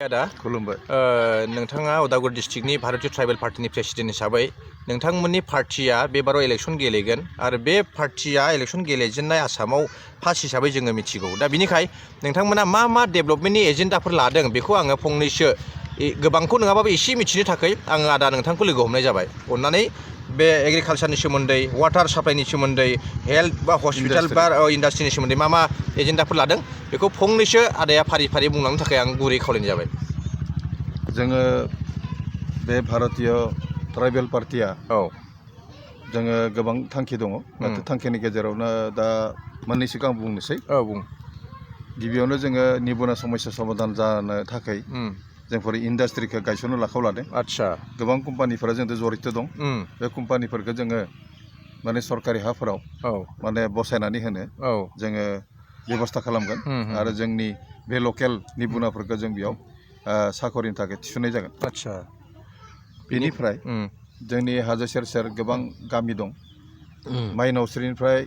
आदा खुलुमबाय नोंथाङा उदालगुरि डिस्ट्रिक्टनि भारतीय ट्राइबेल पार्टीनि प्रेसिडेन्ट हिसाबै नोंथांमोननि पार्टीया बे बाराव इलेक्शन गेलेगोन आरो बे पार्टीया इलेक्शन गेलेजेननाय आसामाव फार्स्ट हिसाबै जोङो मिथिगौ दा बिनिखाय नोंथांमोना मा डेभेलपमेन्टनि एजेन्डाफोर लादों बेखौ आङो फंनैसो गोबांखौ नङाबाबो एसे मिथिनो थाखाय आङो आदा नोंथांखौ लोगो हमनाय जाबाय अननानै बे एग्रिकालचारनि सोमोन्दै वाटार साप्लाइनि सोमोन्दै हेल्थ बा हस्पिटाल बा इन्डास्ट्रिनि सोमोन्दै मा एजेन्डाफोर लादों बेखौ फंनैसो आदाया फारि फारि बुंलांनो थाखाय आं गुरै खावलायनाय जाबाय जोङो बे भारतीय ट्राइबेल पार्टीया जोङो गोबां थांखि दङ नाथाय थांखिनि गेजेरावनो दा मोननैसोखौ आं बुंनोसै बुं गिबियावनो जोङो निबुना समस्या समाधान जानो थाखाय जोंफोर इन्डास्ट्रिखौ गायसननो लाखाव लादों आदसा गोबां कम्पानिफोरा जोंजों जड़ित दं बे कम्पानिफोरखौ जोङो माने सरकारि हाफोराव माने बसायनानै होनो जोङो बेबस्था खालामगोन आरो जोंनि बे लकेल निबुनाफोरखौ जों बेयाव साखरिनि थाखाय थिसननाय जागोन आदसा बेनिफ्राय जोंनि हाजो सेर सेर गोबां गामि दं माइनावस्रिनिफ्राय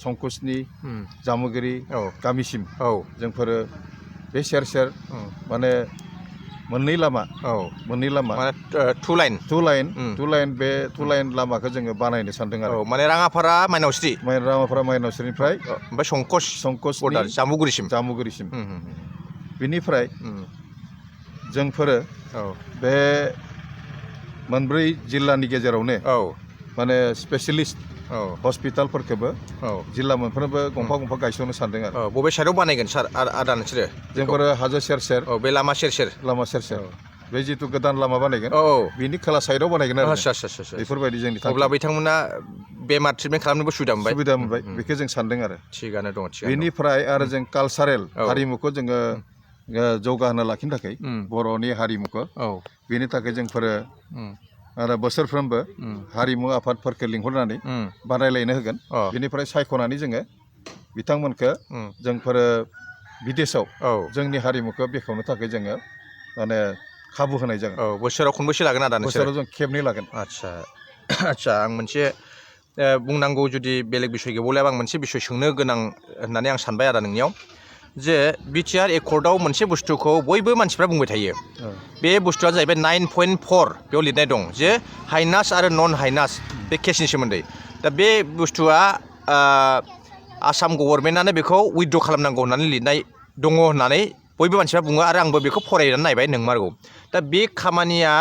संकुसनि जामुगिरि गामिसिम जोंफोरो बे सेर सेर माने मोननै लामा माने टु लाइन बे टु लाइन लामाखौ जोङो बानायनो सानदों आरो माने राङापारा माइनावस्रिनिफ्राय ओमफ्राय संकस जामुगुरिसिम बेनिफ्राय जोंफोरो बे मोनब्रै जिल्लानि गेजेरावनो माने स्पेसियलिस्ट हस्पिटालफोरखौबो जिल्ला मोनफ्रोमबो गंफा गायसननो सानदों आरो बबे साइडआव बानायगोन सार आदा नोंसोरो जोंफोरो हाजो सेर सेर बे लामा सेर सेर बे जिथु गोदान लामा बानायगोन बिनि खोला साइडआव बानायगोन आरो बेफोरबायदि जोंनि थाखाय अब्ला बिथांमोना बेमार ट्रिटमेन्ट खालामनोबो सुबिदा मोनबाय बेखौ जों सानदों आरो थिगानो दङ बेनिफ्राय आरो जों कालसारेल हारिमुखौ जोङो जौगाहोना लाखिनो थाखाय बर'नि हारिमुखौ बेनि थाखाय जोंफोरो आरो बोसोरफ्रोमबो हारिमु आफादफोरखौ लिंहरनानै बादायलायनो होगोन बेनिफ्राय सायख'नानै जोङो बिथांमोनखौ जोंफोरो बिदेशाव जोंनि हारिमुखौ बेखेवनो थाखाय जोङो माने खाबु होनाय जागोन बोसोराव खनबेसे लागोन आदा बोसोराव जों खेबनै लागोन आदसा आं मोनसे बुंनांगौ जुदि बेलेग बिसय गैबावलायाबा आं मोनसे बिसय सोंनो गोनां होननानै आं सानबाय आदा नोंनियाव जे बिटिआर एकर्डआव मोनसे बुस्थुखौ बयबो मानसिफ्रा बुंबाय थायो बे बुस्थुआ जाहैबाय 9.4 बेयाव लिरनाय दं जे हाइनास आरो नन हाइनास बे केसनि सोमोन्दै दा बे बुस्थुआ आसाम गभर्नमेन्टआनो बेखौ उइथड्र खालामनांगौ होननानै लिरनाय दङ होननानै बयबो मानसिफ्रा बुङो आरो आंबो बेखौ फरायनानै नायबाय नोंमारगौ दा बे खामानिया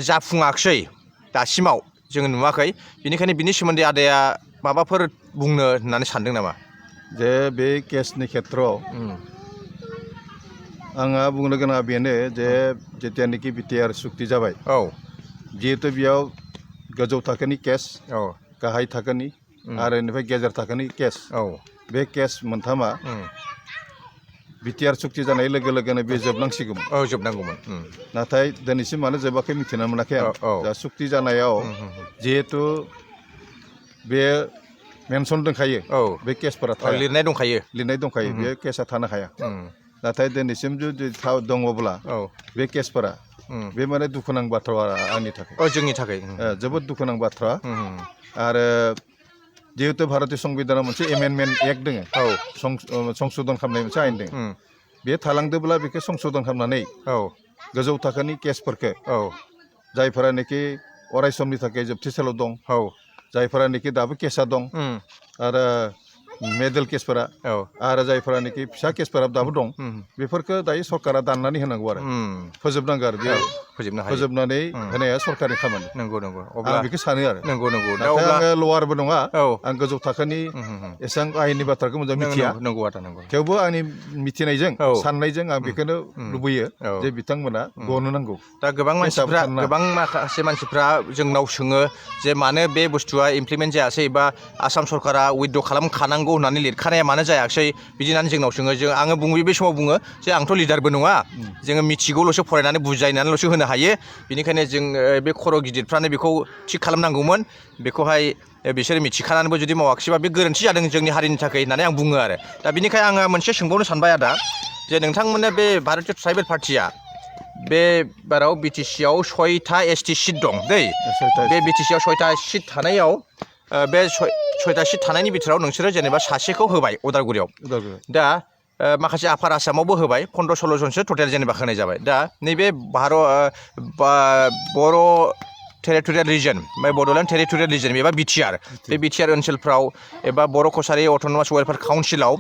जाफुङाखसै दासिमाव जोङो नुवाखै बेनिखायनो बिनि सोमोन्दै आदाया माबाफोर बुंनो होननानै सानदों नामा जे बे केसनि खेथ्रआव आंहा बुंनो गोनाङा बेनो जे जेतियानोखि बिटिआर सुक्ति जाबाय जिहेतु बेयाव गोजौ थाखोनि केस गाहाय थाखोनि आरो बेनिफ्राय गेजेर थाखोनि केस बे केस मोनथामा बिटिआर सुक्ति जानाय लोगो लोगोनो बे जोबनांगौमोन नाथाय दिनैसिम मानो जोबाखै मिथिना मोनाखै आं दा सुक्ति जानायाव जिहेतु बे मेनसन दंखायो बे केसफोरा लिरनाय दंखायो बे केसा थानो हाया नाथाय दिनैसिम जुदि दङब्ला बे केसफोरा बे माने दुखुनां बाथ्रा आंनि थाखाय जोंनि थाखाय जोबोद दुखुनां बाथ्रा आरो जिहेतु भारतीय संबिधानाव मोनसे एमेन्डमेन्ट एक्ट दङ संशोधन खालामनाय मोनसे आयेन दङ बे थालांदोंब्ला बेखौ संशोधन खालामनानै गोजौ थाखोनि केसफोरखौ जायफोरानोखि अराय समनि थाखाय जोबथेसालियाव दं जायफोरानोखि दाबो केसा दं आरो मेडेल केसफोरा आरो जायफोरानोखि फिसा केसफोरा दाबो दं बेफोरखौ दायो सरकारा दाननानै होनांगौ आरो फोजोबनांगौ आरो बे फोजोबनानै होनाया सरकारनि खामानि अब्ला बेखौ सानो आरो नाथाय आङो लवारबो नङा आं गोजौ थाखोनि एसेबां आयेननि बाथ्राखौ मोजां मिथिया थेवबो आंनि मिथिनायजों साननायजों आं बेखौनो लुबैयो जे बिथांमोना गनो नांगौ दा गोबां माखासे मानसिफ्रा जोंनाव सोङो जे मानो बे बुस्थुआ इमप्लिमेन्ट जायासै बा आसाम सरकारा उइथड्र खालामखानांगौ होननानै लिरखानाया मानो जायाखसै बिदि होननानै जोंनाव सोङो आङो बुङो बे समाव बुङो जे आंथ' लिडारबो नङा जोङो मिथिगौल'सो फरायनानै बुजायनानैल'सो होनो हायो बेनिखायनो जों बे खर' गिदिरफ्रानो बेखौ थिग खालामनांगौमोन बेखौहाय बिसोर मिथिखानानैबो जुदि मावाखिसैबा बे गोरोन्थि जादों जोंनि हारिनि थाखाय होननानै आं बुङो आरो दा बिनिखायनो आङो मोनसे सोंबावनो सानबाय आदा जे नोंथांमोना बे भारतीय ट्राइबेल पार्टीया बे बाराव बिटिसिआव 6टा एसटि सिट दं दै बे बिटिसिआव 6टा सिट थानायाव बे 6टा सिट थानायनि बिथोराव नोंसोरो जेनेबा सासेखौ होबाय उदालगुरियाव दा माखासे आफार आसामावबो होबाय 15-16 जनसो टटेल जेनेबा होनाय जाबाय दा नैबे Boro' territorial region Bodoland territorial region एबा बिटिआर बे बिटिआर ओनसोलफ्राव एबा बर' कसारि अट'नमास वेलफेयार काउन्सिलाव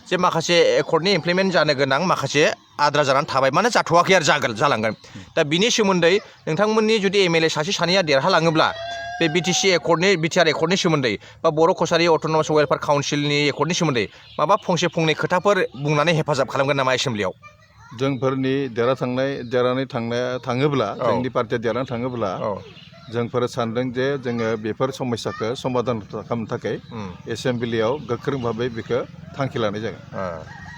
जे माखासे एकर्डनि इमप्लिमेन्ट जानो गोनां माखासे आद्रा जानानै थाबाय माने जाथ'वाखै आरो जालांगोन दा बिनि सोमोन्दै नोंथांमोननि जुदि एमएलए सासे सानैया देरहालाङोब्ला बे बिटिआर एकर्डनि सोमोन्दै बा बर' कसारि अट'नमास वेलफेयार काउन्सिलनि एकर्डनि सोमोन्दै माबा फंसे फंनै खोथाफोर बुंनानै हेफाजाब खालामगोन नामा एसेमब्लियाव जोंफोरनि देरहानानै थाङोब्ला जोंनि पार्टिया देरहानानै थाङोब्ला जोंफोर सानदों जे जोङो बेफोर समस्याखौ समाधान खालामनो थाखाय एसेमब्लियाव गोख्रों भाबै बेखौ थांखि लानाय जागोन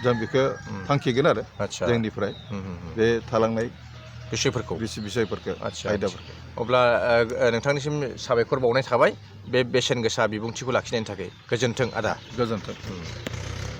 जों बेखौ थांखिगोन आरो जोंनिफ्राय बे थालांनाय बिसयफोरखौ आयदाफोरखौ अब्ला नोंथांनिसिम साबायखर बावनाय थाबाय बे बेसेन गोसा बिबुंथिखौ लाखिनायनि थाखाय गोजोन्थों आदा गोजोन्थों